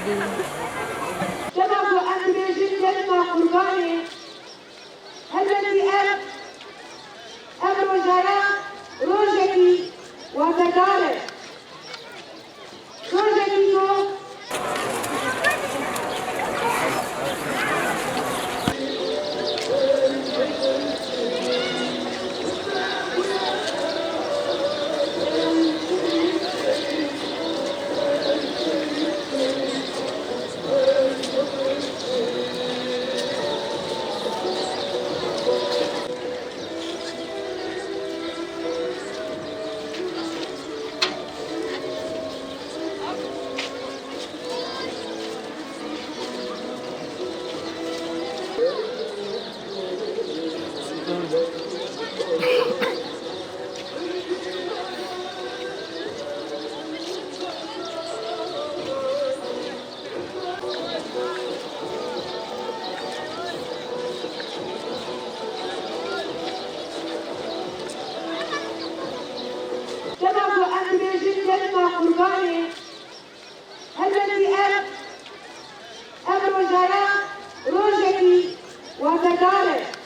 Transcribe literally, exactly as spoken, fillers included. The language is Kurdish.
Dema ku em dibêjin dema Qurbanê, helbetî ev, ev rojaya rojekî watedar e. Rojekî ku Dema ku em dibêjin dema Qurbanê, helbetî ev, ev rojaya rojekî watedar e.